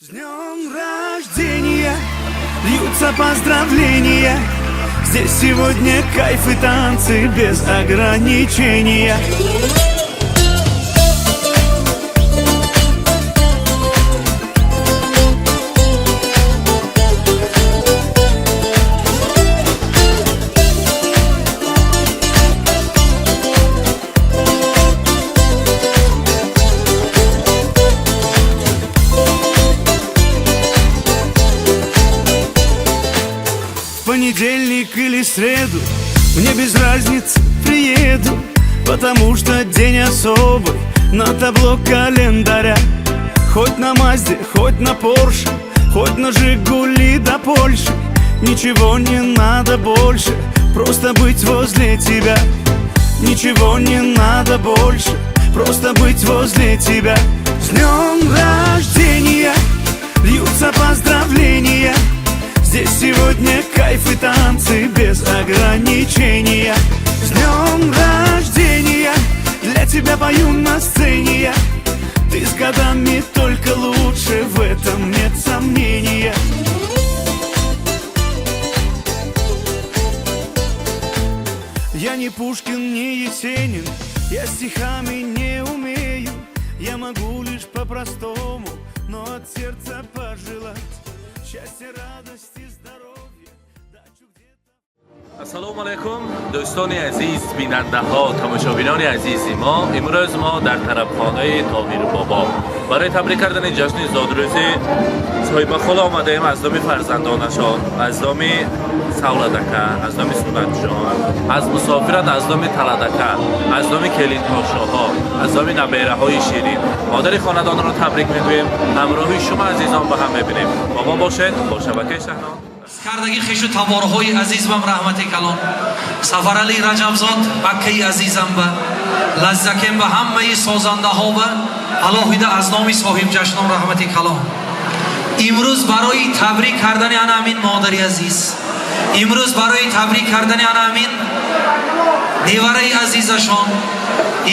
С днем рождения! Льются поздравления. Здесь сегодня кайф и танцы без ограничения. Понедельник или среду, мне без разницы, приеду, потому что день особый на табло календаря. Хоть на Мазде, хоть на Порше, хоть на Жигули до Польши. Ничего не надо больше, просто быть возле тебя. Ничего не надо больше, просто быть возле тебя. С днем рождения! Льются поздравления. Здесь сегодня кайф и танцы без ограничения. С днем рождения! Для тебя пою на сцене я. Ты с годами только лучше, в этом нет сомнения. Я не Пушкин, не Есенин, я стихами не умею. Я могу лишь по-простому, но от сердца пожелать счастья, радости, здоровья. Дачу где-то. Ассалому алайкум, дӯстони азиз, бинандаҳо, тамошобинони азизи мо. Имрӯз мо дар тарабхонаи Тоҳир Бобо барои табрик кардани ҷашни зодрӯзи соҳибахола омадаем. Аз номи фарзандонашон, аз номи Савладака, аз номи Сунатҷон, аз мусофират, аз номи Таладака, аз номи келинпошоҳо, аз номи набераҳои ширин модари хонадонро табрик мегӯем. Ҳамроҳи шумо азизон ба ҳам мебинем. Бо мо бошед, бо шабакаи Шаҳнон. Кардаги хешу таборҳои азизам, раҳмати калон. Сафарали Раҷабзод акаи азизам ба лаззакем ба ҳамаи созандаҳо ба алоҳида аз номи соҳибҷашнон раҳмати калон. Имрӯз барои табрик кардани ана ҳамин модари азиз, имрӯз барои табрик кардани ана ҳамин невараи азизашон,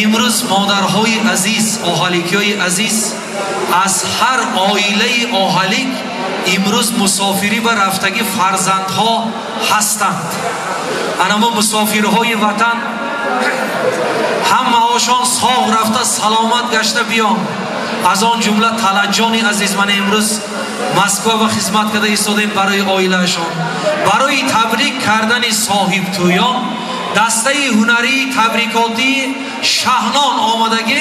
имрӯз модарҳои азиз, оҳаликиҳои азиз, аз ҳар оилаи оҳалик имрӯз мусофирӣ ба рафтагӣ фарзандҳо ҳастанд. Анамо мусофирҳои ватан ҳамаҳошон соғ рафта, саломат гашта биён. Аз он ҷумла Талаҷони азиз, ман имрӯз Москва ва хизмат карда истодем барои оилаашон. Барои табрик кардани соҳибтӯён дастаи ҳунарии табрикотии Шаҳнон омадагӣ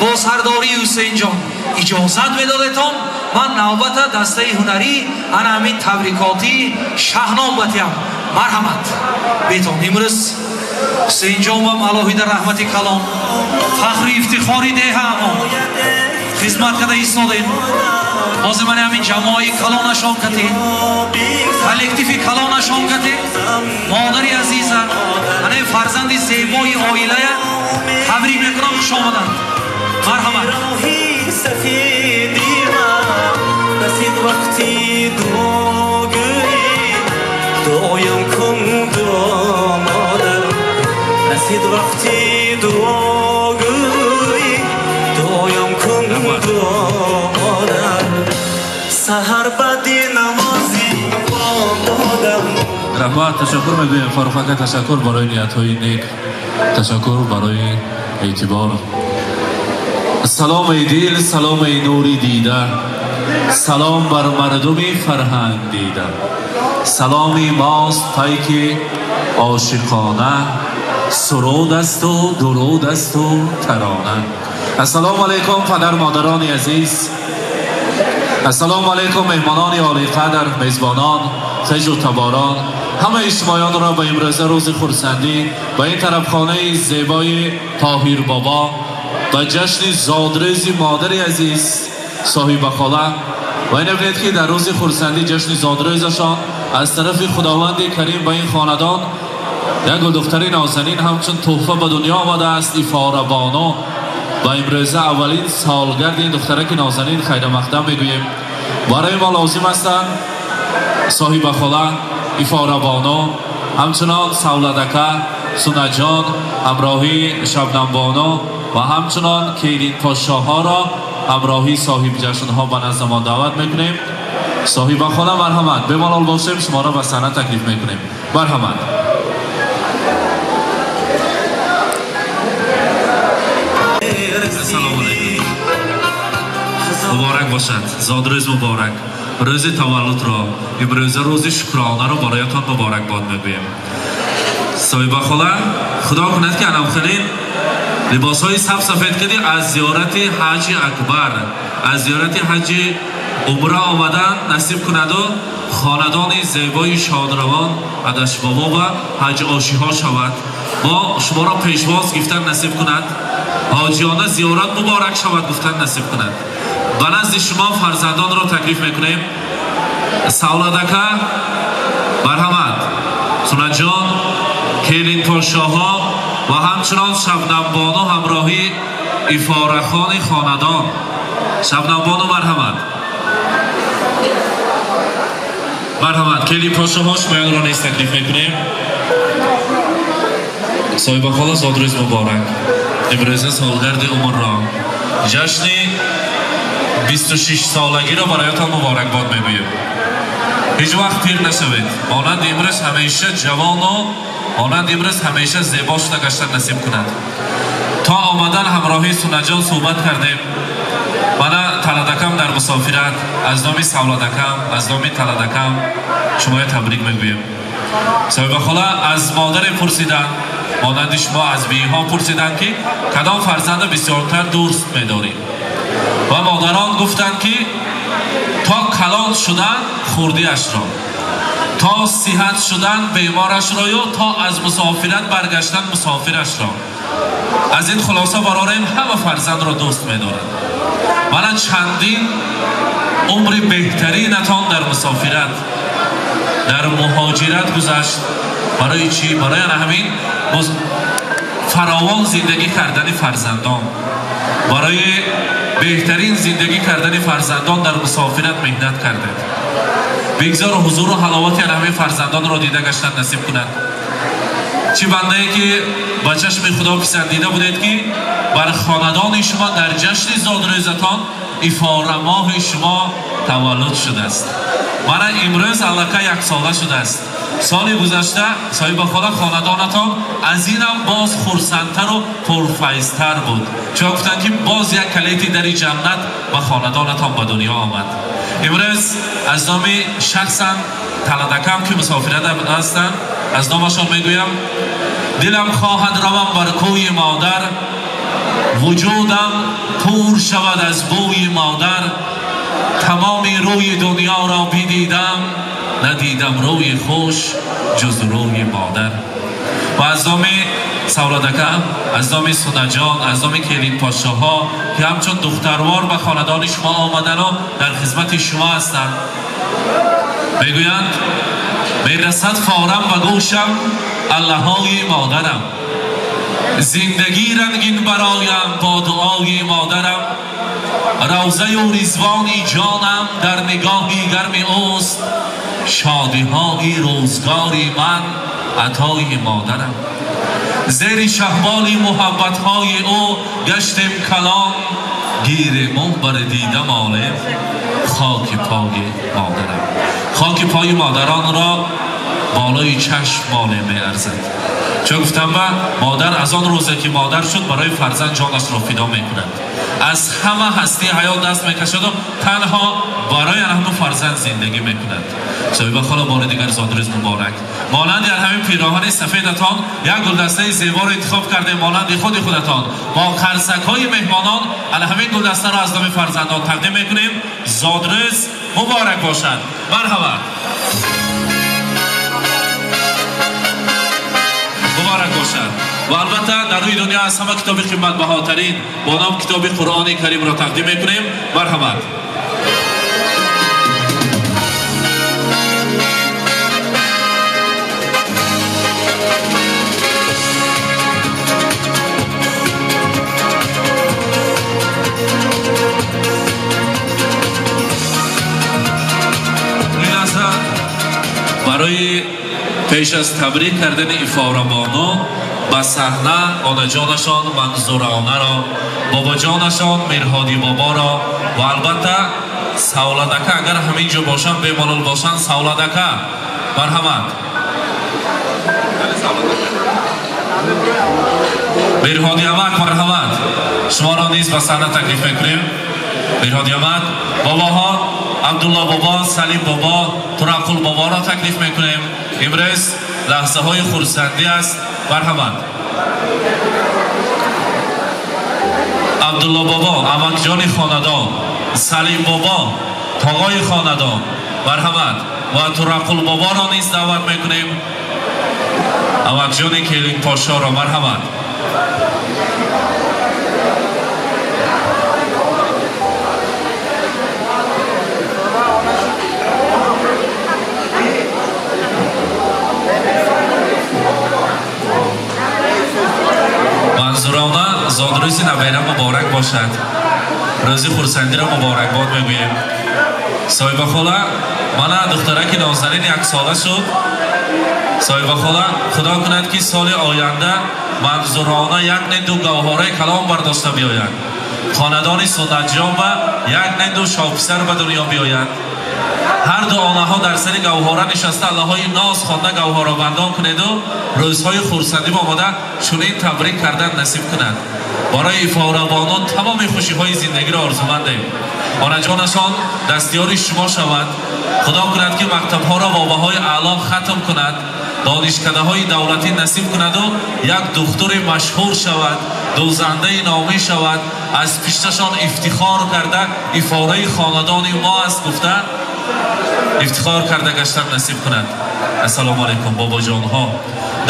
бо сардории Ҳусейнҷон. Иҷозат медодетон, ман навбата дастаи ҳунарии ана ҳамин табрикотии Шаҳнон батиям. Марҳамат бетон. Имрӯз Ҳусейнҷонам алоҳида раҳмати калон, фахру ифтихори деҳаамон, хизмат карда истодем. Ҳозир ман ҳамин ҷамоаи калонашон кати, коллективи калонашон кати модари азиза, ана фарзанди зебои оилая табрик мекунам. Хуш омаданд, марҳамат. Расид вақти дуогӯӣ, дуоям кун, дуо, модар. Расид вақти дуогӯӣ, дуоям кун, дуо, модар. Саҳар баъди намози бомдодам. Раҳмат, ташаккур мегӯем, Фарух ака, ташаккур барои ниятҳои нек, ташаккур барои эътибор. Салом эй дил, салом эй нури дида, салом бар мардуми фарҳанг дида. Саломи мост пайки ошиқона, суруд асту дуруд асту тарона. Ассалому алайкум, падар модарони азиз. Ассалому алайкум, меҳмонони олиқадр, мезбонон, хежу таборон. Ҳамаи шумоёнро ба имрӯза рӯзи хурсандӣ, ба ин тарабхонаи зебои Тоҳир Бобо, ба ҷашни зодрӯзи модари азиз соҳибахола ва ин бинед, ки дар рӯзи хурсандӣ, ҷашни зодрӯзашон, аз тарафи Худованди Карим ба ин хонадон як гулдухтари нозанин ҳамчун тӯҳфа ба дунё омадааст, Ифорабону. Ва имрӯза аввалин солгарди ин духтараки нозанин хайрамақдам мегӯем. Барои мо лозим ҳастанд соҳибахола, Ифорабону, ҳамчунон Савладака, Сунаҷон, ҳамроҳии Шабнамбону ва ҳамчунон келинпошоҳоро. ҳамроҳии соҳибҷашнҳо ба назди мо даъват мекунем. Соҳиба хола, марҳамат, бемалол бошем, шуморо ба саҳна таклиф мекунем. Марҳамат. Ассалому алайкум. Муборак бошад, зодрӯз муборак. Рӯзи таваллудро, имрӯза рӯзи шукронаро бароятон муборакбод мегӯем. Соҳиба хола, худо кунад, ки анамхелин либосҳои саб-сафед кардӣ, аз зиёрати ҳаҷи акбар, аз зиёрати ҳаҷи умра омадан насиб кунаду хонадони зебои шодравон Адашбобо ва ҳаҷ ошиҳо шавад. Мо шуморо пешвоз гирифтан насиб кунад, ҳоҷиёна зиёрат муборак шавад гуфтан насиб кунад. Ба назди шумо фарзандонро таклиф мекунем. Савладака, марҳамат, Сунатҷон, келинпошоҳо ва ҳамчунон Шабнамбону ҳамроҳи ифорахони хонадон. Шабнамбону, марҳамат, марҳамат. Келинпошоҳо, шумоёнро низ таклиф мекунем. Соҳиба хола, зодрӯз муборак. Имрӯза солгарди умрро, ҷашни 26 солагиро бароятон муборакбод мегӯем. Ҳеҷ вақт пир нашавед, монанди имрӯз ҳамеша ҷавону монанди имрӯз ҳамеша зебо шуда гаштан насиб кунад. То омадан ҳамроҳи Сунаҷон суҳбат кардем. Мана Таладакам дар мусофират. Аз номи Савладакам, аз номи Таладакам шумоя табрик мегӯем. Соҳиба хола, аз модаре пурсиданд, монанди шумо аз бииҳо пурсиданд, ки кадом фарзандро бисёртар дӯст медорӣ, ва модарон гуфтанд, ки то калон шудан хурдиашро, то сиҳат шудан беморашро ё то аз мусофират баргаштан мусофирашро. Аз ин хулоса барорем, ҳама фарзандро дӯст медорад. Мана чандин умри беҳтаринатон дар мусофират, дар муҳоҷират гузашт. Барои чӣ? Барои ана ҳамин фаровон зиндагӣ кардани фарзандон, барои беҳтарин зиндагӣ кардани фарзандон дар мусофират меҳнат кардед. Бигзор ҳузуру ҳаловати ана ҳамин фарзандонро дида гаштан насиб кунад. Чӣ бандае ки ба чашми Худо писандида будед, ки бар хонадони шумо дар ҷашни зодрӯзатон ифорамоҳи шумо таваллуд шудааст. Мана имрӯз аллакай яксола шудааст. Соли гузашта, соҳиба хола, хонадонатон аз инам боз хурсандтару пурфайзтар буд, чун гуфтанд, ки боз як калити дари ҷаннат ба хонадонатон ба дунё омад. Имрӯз аз номи шахсан Таладакам, ки мусофират ҳастанд, аз номашон мегӯям: дилам хоҳад равам бар кӯи модар, вуҷудам пур шавад аз бӯи модар. Тамоми рӯи дунёро бидидам, надидам рӯи хуш ҷуз рӯи модар. Ва аз номи Савладакам, аз номи Сунаҷон, аз номи келинпошоҳо, ки ҳамчун духтарвор ба хонадони шумо омадану дар хизмати шумо ҳастанд, мегӯянд: мерасад форам ба гӯшам аллаҳои модарам, зиндагӣ рангин бароям бо дуои модарам. Равзаю ризвони ҷонам дар нигоҳи гарми ӯст, шодиҳои рӯзгори ман атои модарам. Зери шаҳболи муҳаббатҳои ӯ гаштем калон, гирему бар дида молем хоки пои модарам. Хоки пои модаронро болои чашм моле меарзад, чун гуфтам, ба модар аз он рӯзе ки модар шуд, барои фарзанд ҷонашро фидо мекунад, аз ҳама ҳастии ҳаёт даст мекашаду танҳо барои ҳамун фарзанд зиндагӣ мекунад. Соҳиба хола, бори дигар зодрӯз муборак. Монанди ҳамин пироҳани сафедатон як гулдастаи зеборо интихоб кардем, монанди худи худатон, бо қарсакҳои меҳмонон ана ҳамин гулдастаро аз номи фарзандон тақдим мекунем. Зодрӯз муборак бошад, марҳамат, муборак бошад. Ва албатта, дар рӯи дунё аз ҳама китоби қиматбаҳотарин бо ном китоби Қуръони Каримро тақдим мекунем. Марҳамат. Ин лаҳза барои пеш аз табрик кардани ифорабону Ба саҳна онаҷонашон Манзуронаро, бобоҷонашон Мирҳодӣ боборо ва албатта Савлат ака, агар ҳамин ҷо бошанд, бемалол бошанд, Савлат ака, марҳамат. Мирҳодӣ амак, марҳамат, шуморо низ ба саҳна таклиф мекунем. Мирҳодӣ амак, бобоҳо Абдулло бобо, Салим бобо, Тураққул боборо таклиф мекунем. Имрӯз лаҳзаҳои хурсандӣ аст, марҳамат. Абдулло бобо, амакҷони хонадон, Салим бобо, тоғои хонадон, марҳамат. Ва Тураққул боборо низ даъват мекунем, амакҷони келинпошоро, марҳамат. Манзурона, зодрӯзи набера муборак бошад. Рӯзи хурсандиро муборакбод мегӯем. Соҳибахола, мана духтараки нозанин яксола шуд. Соҳибахола, худо кунад, ки соли оянда Манзурона як не ду гавҳораи калом бардошта биёяд, хонадони Суннатҷон ба як не ду шоҳписар ба дунё биёяд. Ҳар ду онаҳо дар сари гавҳора нишаста, аллаҳои ноз хонда, гавҳоробандон кунеду рӯзҳои хурсандӣ омода чунин табрик кардан насиб кунад. Барои ифорабонон тамоми хушиҳои зиндагиро орзумандем. Онаҷонашон дастёри шумо шавад. Худо кунад, ки мактабҳоро бо баҳои аъло хатм кунад, донишкадаҳои давлатӣ насиб кунаду як духтури машҳур шавад, дӯзандаи номӣ шавад, аз пишташон ифтихор карда, ифораи хонадони мо аст гуфта ифтихор карда гаштан насиб кунад. Ассалому алайкум, бобоҷонҳо.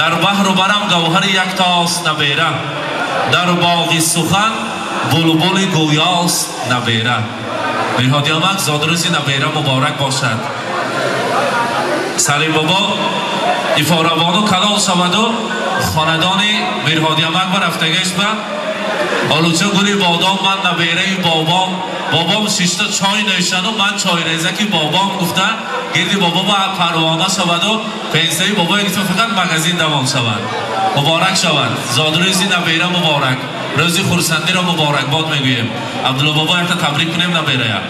Дар баҳру барам гавҳари яктост набера, дар боғи сухан булбули гӯёст набера. Мирҳодиамак, зодрӯзи набера муборак бошад. Салим бобо, ифорабону калон шаваду хонадони Мирҳодиамак ба рафтагиш ба олуча гули бодом, ман набераи бобом, бобом шишта чой нӯшану ман чойрезаки бобом гуфта гирди бобо ба парвона шаваду пенсияи бобо гирифта фақат магазин давон шавад. Муборак шавад зодрӯзи набера, муборак. Рӯзи хурсандиро муборакбод мегӯем. Абдулло бобо, якта табрик кунем наберая.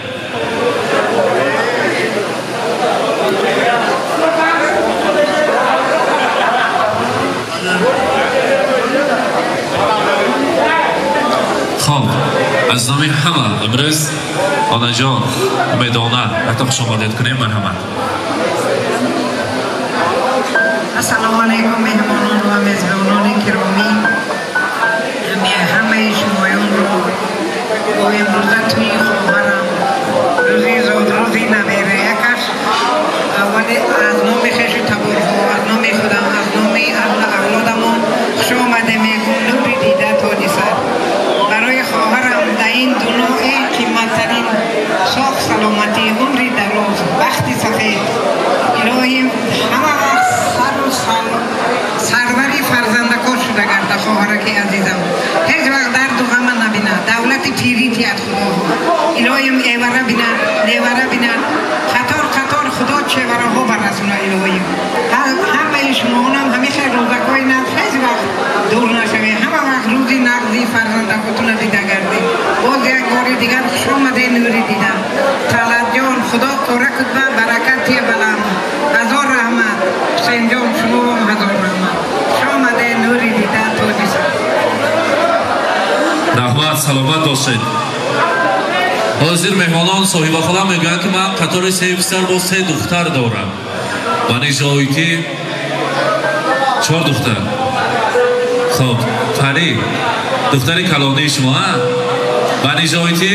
Хоб, аз номи ҳама имрӯз онаҷон Умедона якта хушомадед кунем, марҳамат. Ассалому алайкум, меҳмонон ва мезбонони гиромӣ. Ҳамаи шумоёнро бо имрӯза тӯи хоҳарам, рӯзи зодрӯзи набераякаш, аввали аз номи хешу таборҳо, аз номи худам, аз номи авлодамон хуш омаде мегӯм. Нури дида, тоҷи сар. Барои хоҳарам дар ин дунои қиматтарин соғ саломатӣ, умри дароз, бахти сафед. Илоҳим, ҳама вақт сару сарвари фарзандакор шуда гарда. Хоҳараки азизам ҳеҷ вақт дарду ғама набинад, давлати пирӣ тиҳад Худо. Илоҳим, эвара бинад, невара бинад, қатор қатор Худо чевараҳо барасона. Илоҳим, ҳамаи шумоонам ҳамин хел рӯзакҳои нағз, ҳеҷ вақт дур нашавед, ҳама вақт рӯзи нағзи фарзандакотуна дида гардед. Боз як бори дигар хушомаде, нури дида Талатҷон. Худо кора кудба, баракат тия балам. Ҳазор раҳмат, Ҳусейнҷон, шумоам ҳазор раҳмат. Хушомаде, нури дида, тоҷи сар. Раҳмат, саломат бошед. Ҳозир меҳмонон, соҳибахола мегӯянд, ки ман қатори се писар бо се духтар дорам. Ба нижоитӣ чор духтар. Хоб, Пари, духтари калонии шумо, а ба нижоитӣ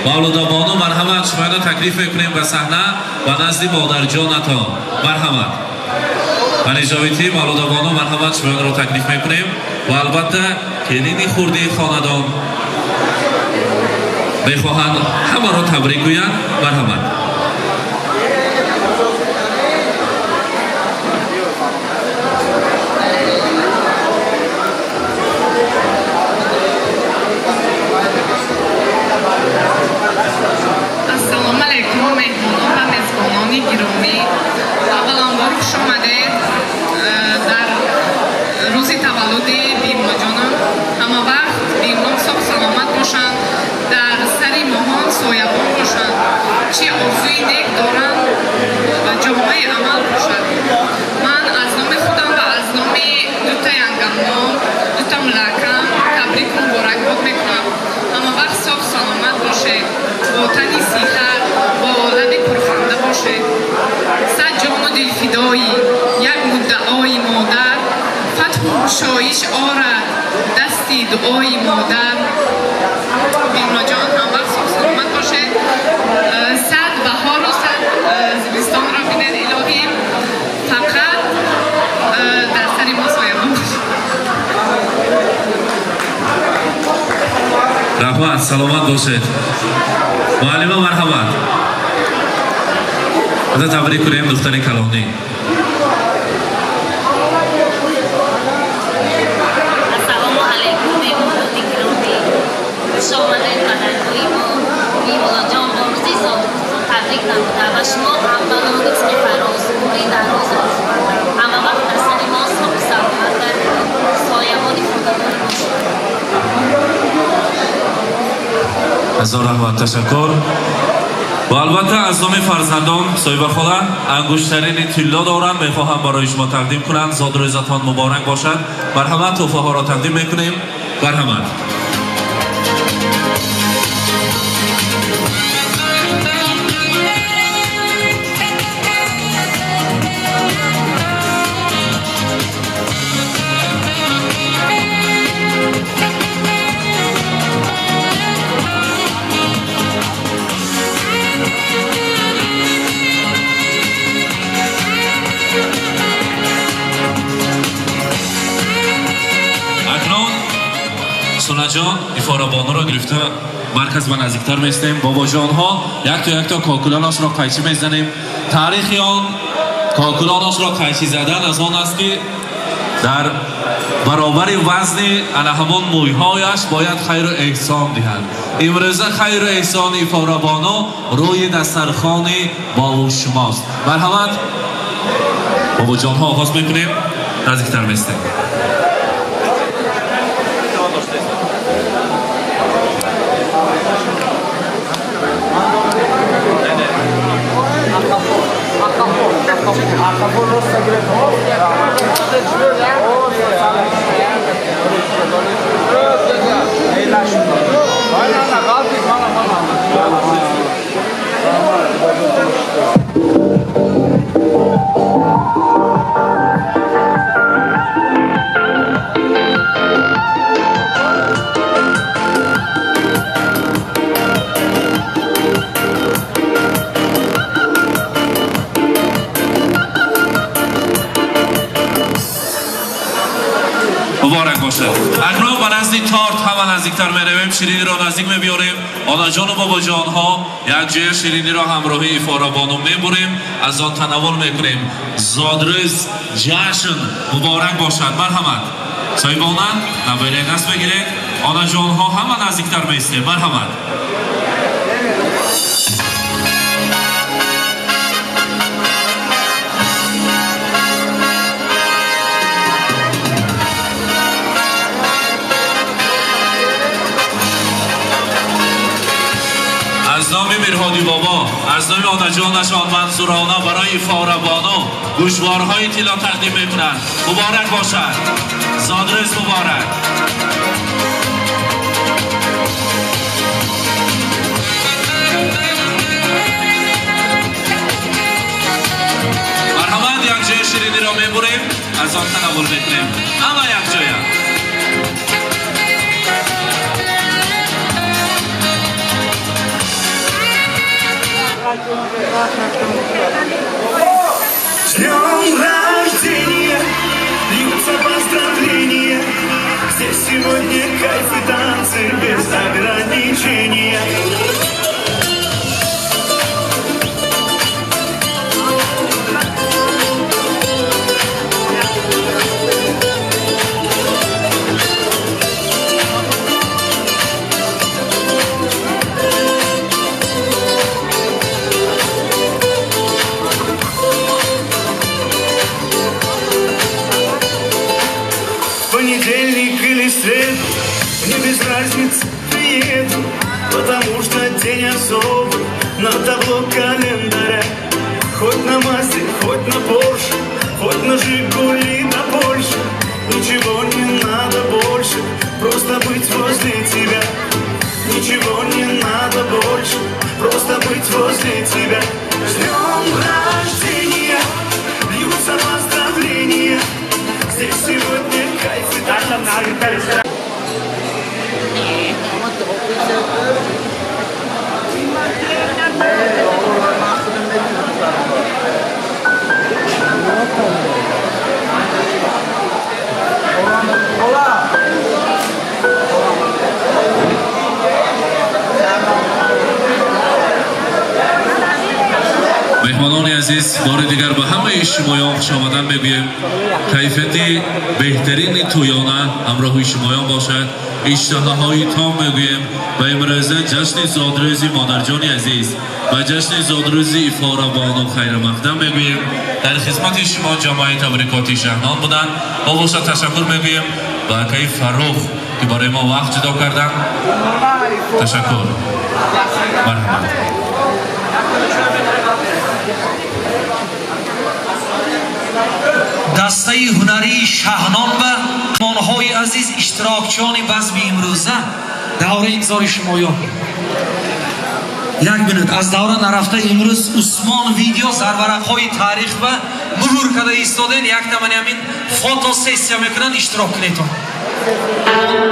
Мавлудобону, марҳамат, шуморо таклиф мекунем ба саҳна, ба назди модарҷонатон, марҳамат. Ба нижоитӣ Мавлудобону, марҳамат, шуморо таклиф мекунем. Ва албатта келини хурдии хонадон мехоҳанд ҳамаро табрик гӯянд, марҳамат. Ассалому алайкум, меҳмонон ва мезбонони гиромӣ. Авваланбор хуш омадед дар рӯзи таваллуди Кушоиш орад дасти дуои модар. Меҳроҷон, ҳамвақт сиҳу саломат бошед, 100 баҳору 100 зимистонро бинед, илоҳӣ. Фақат дар сари мо соябон бошед. Раҳмат, саломат бошед. Муаллима, марҳамат. Ада табрик кунем духтари калонӣ. Ассалому алайкум, меҳмонони гиромӣ, хуш омадед ба даргоҳи мо. Меҳмоноҷон, бо рӯзи зодрӯзтон табрик намуда ва шумо ҳамбанони фароз, умри дароз орзумандам. Ҳама вақт дар сари мо соҳу саломат гардед, соябони хонадони мо шавед. Ҳазор раҳмат, ташаккур. Ва албатта, аз номи фарзандон соҳибахола ангуштарини тилло доранд, мехоҳам барои шумо тақдим кунанд. Зодрӯзатон муборак бошад. Марҳамат, тӯҳфаҳоро тақдим мекунем, марҳамат. Акнун Сунаҷон, Ифорабонуро гирифта марказ ба наздиктар местем. Бобоҷонҳо, якто якто кокулонашро қайчӣ мезанем. Таърихи он кокулонашро қайчӣ задан аз он аст, ки дар баробари вазни ана ҳамон мӯйҳояш бояд хайру эҳсон диҳад. Имрӯза хайру эҳсони Ифорабону рӯи дастархони бову шумост. Марҳамат, бобоҷонҳо, оғоз мекунем, наздиктар местем. Муборак бошад. Акнун ба назди торт ҳама наздиктар меравем, шириниро наздик мебиёрем. Онаҷону бобоҷонҳо, якҷоя шириниро ҳамроҳи Ифорабону мебурем, аз он танаввул мекунем. Зодрӯз ҷашн муборак бошад. Марҳамат, соҳибона, набераи даст бигиред. Онаҷонҳо, ҳама наздиктар меистем, марҳамат. Аз номи Мирҳодӣ бобо, аз номи онаҷонашон Мансурона барои Ифорабону гӯшворҳои тилло тақдим мекунанд. Муборак бошад, зодрӯз муборак. Марҳамат, якҷоя шириниро мебурем, аз он танаввул мекунем, ҳама якҷоя. С днем рождения, льются поздравления. Здесь сегодня кайф и танцы без ограничения. Понедельник или среду, мне без разницы, приеду, потому что день особый на табло календаря. Хоть на Мазде, хоть на Порше, хоть на Жигули да больше. Ничего не надо больше, просто быть возле тебя. Ничего не надо больше, просто быть возле тебя. С днем рождения, льются поздравления. Здесь сегодня кайф. Меҳмонони азиз, бори дигар ба ҳамаи шумоён хушомадан мегӯем. Кайфияти беҳтарини тӯёна ҳамроҳи шумоён бошад. Иштиҳоҳои том мегӯем ба имрӯза ҷашни зодрӯзи модарҷони азиз ва ҷашни зодрӯзи Ифорабону хайрмақдам мегӯем. Дар хизмати шумо ҷамоаи табрикоти Шаҳнон буданд. Бо бошад ташаккур мегӯем ба акаи Фаррух, ки барои мо вақт ҷудо карданд. Ташаккур, марҳамат. Дастаи ҳунарии Шаҳнон ва меҳмонҳои азиз, иштирокчиёни базми имрӯза, давраи интизори шумоён. Як минут аз давра нарафта, имрӯз Усмон видео зарварақҳои таърих ва муҳур карда истоден. Яктамани ҳамин фотосессия мекунанд, иштирок кунедон.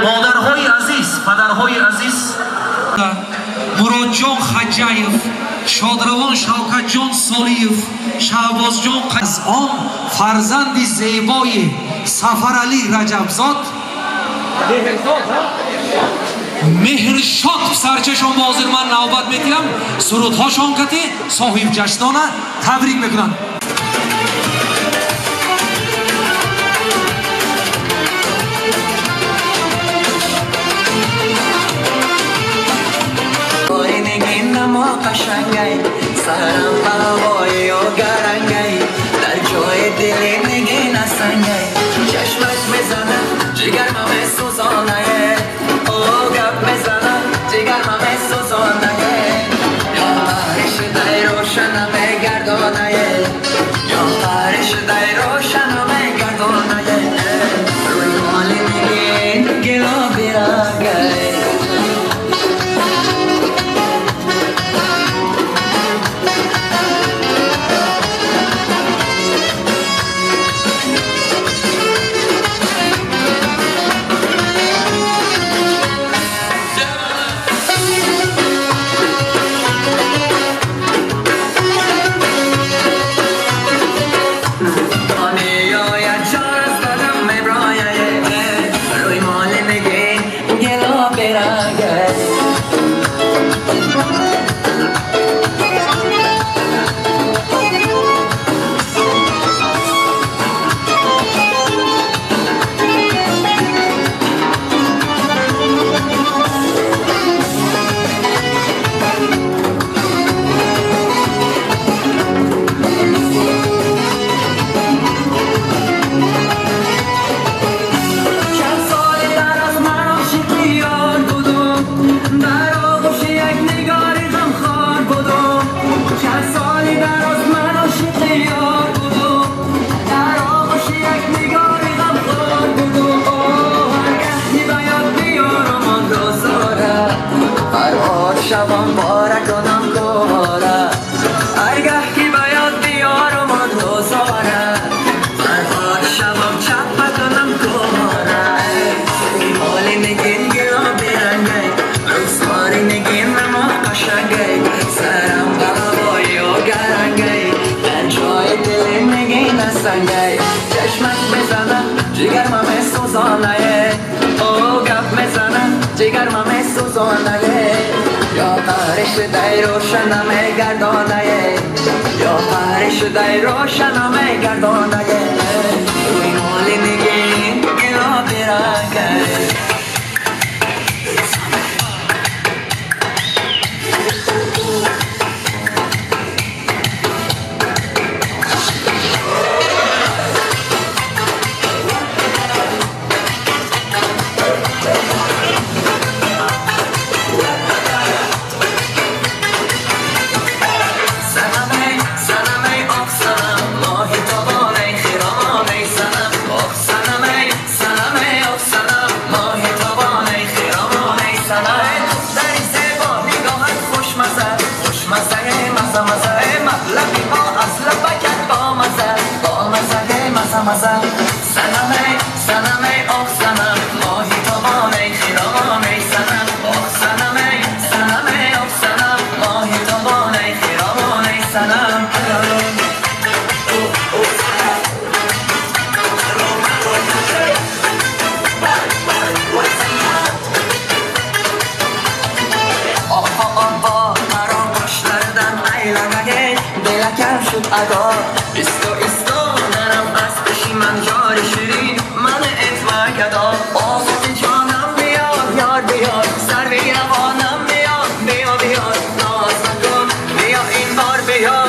Модарҳои азиз, падарҳои азиз, Муродҷон Хаҷаев, шодравон Шавкатҷон Солиев, Шаҳбозҷон, аз он фарзанди зебои Сафаралӣ Раҷабзод, Меҳршод писарчашон ба ҳозир ман навбат метиҳам, сурудҳошон кати соҳибҷашнона табрик мекунанд. قشنگی سرم هوای و گرنگی در جای دل نگین سنگی چشمک میزنه جگر من سوزانه او گپ میزنه جگر من سوزانه یا پرش دای روشنم گردانه یا پرش دای روشنم گردانه روی مال نگین گلا بیرنگی. چشمک میزنه جگر من سوزانه او گپ میزنه جگر من سوزانه یا پرش دای روشنم گردانه یا پرش دای روشنم گردانه روی مال نگین گلا برنگه. ادا ایستا ایستا نرم از پیشی من یار شیرین من اتما گدا آزاد جانم بیا یار بیا سر روانم بیا بیا بیا ناز نکن بیا این بار بیا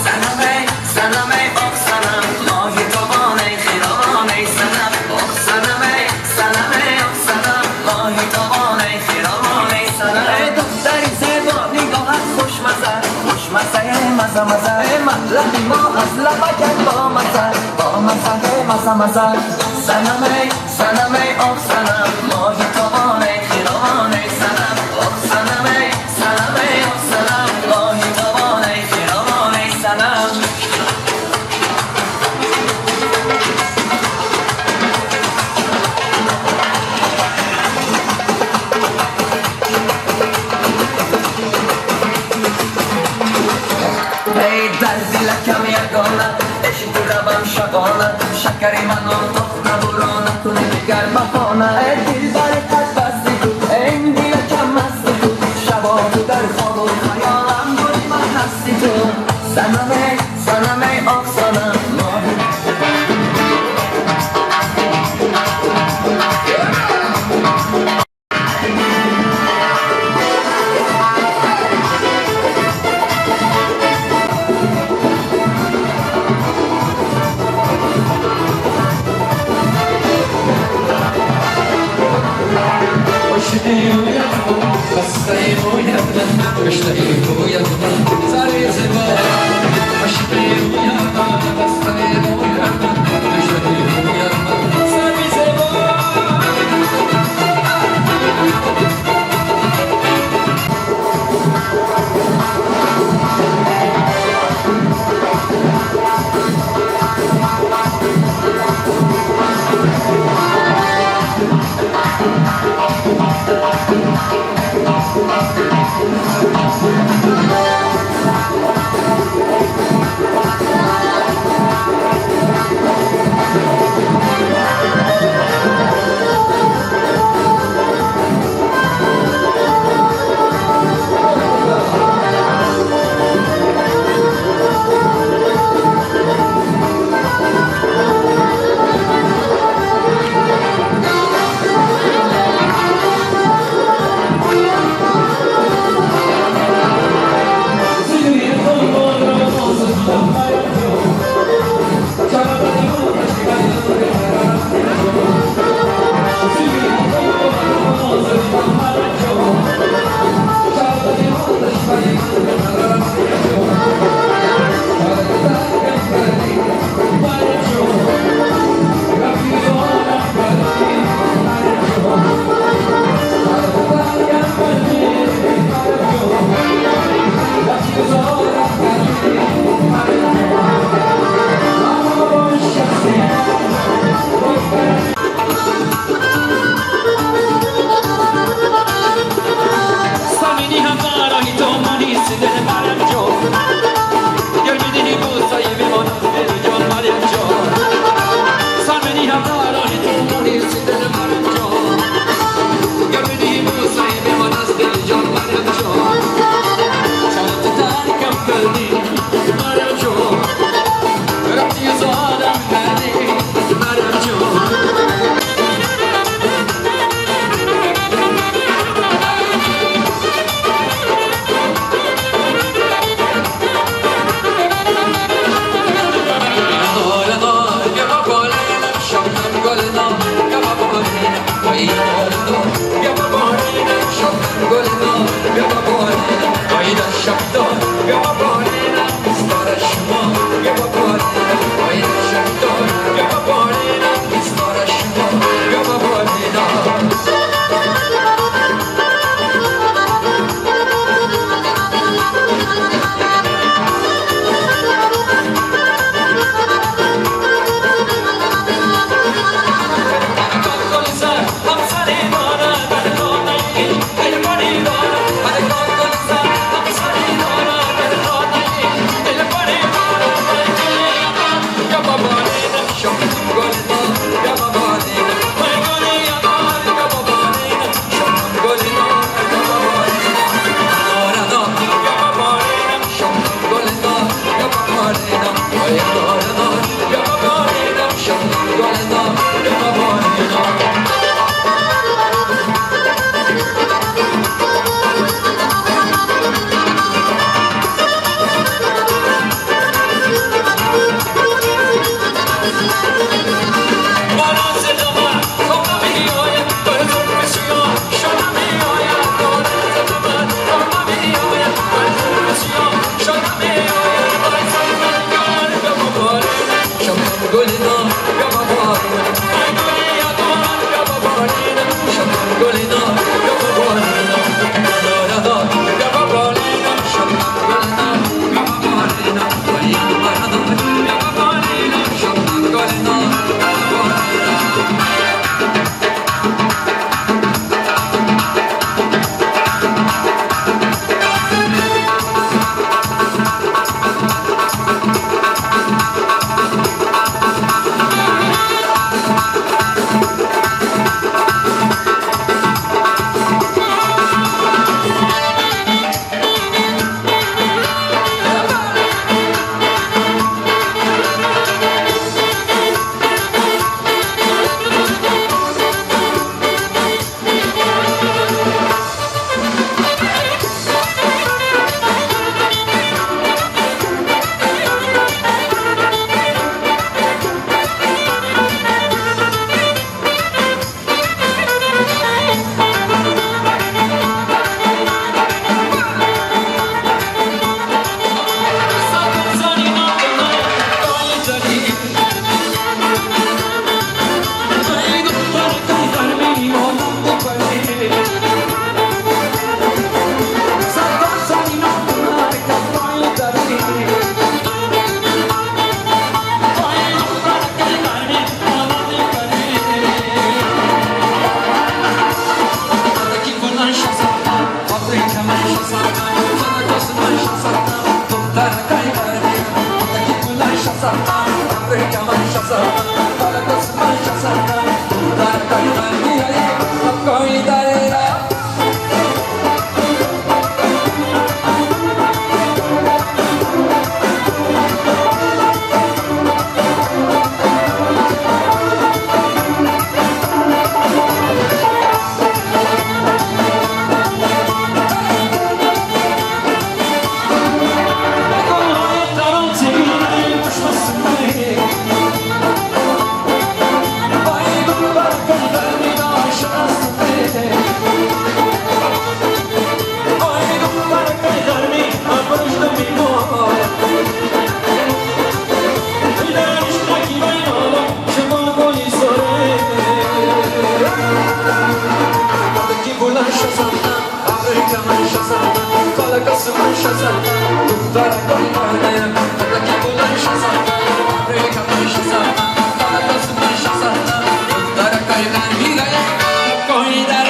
سنم ای سنم ای آخ سنم ماهی تابان ای خیران ای سنم آخ سنم ای سنم ای آخ سنم ماهی تابان ای خیران ای سنم ای دختری زیبا نگاهت خوشمزه خوشمزه مزه مزه مطلب ما از لبکت با مزه با مزه مزه مزه سنم ای سنم ای آخ سنم ماهی تابان ای خیران ای سنم آخ سنم ای سنم ای آخ سنم ماهی تابان ای خیران ای سنم. ای در دلکم یگانه عشق روم شبانه شکر من اتاق نبرانه کنی دیگر بهانه ای دلبر قد بستی تو این دلکم مستی تو شبا تو در خواب و خیالم گل من هستی تو سنم ای سنم ای آخ سنم ماهی. I'm Коида.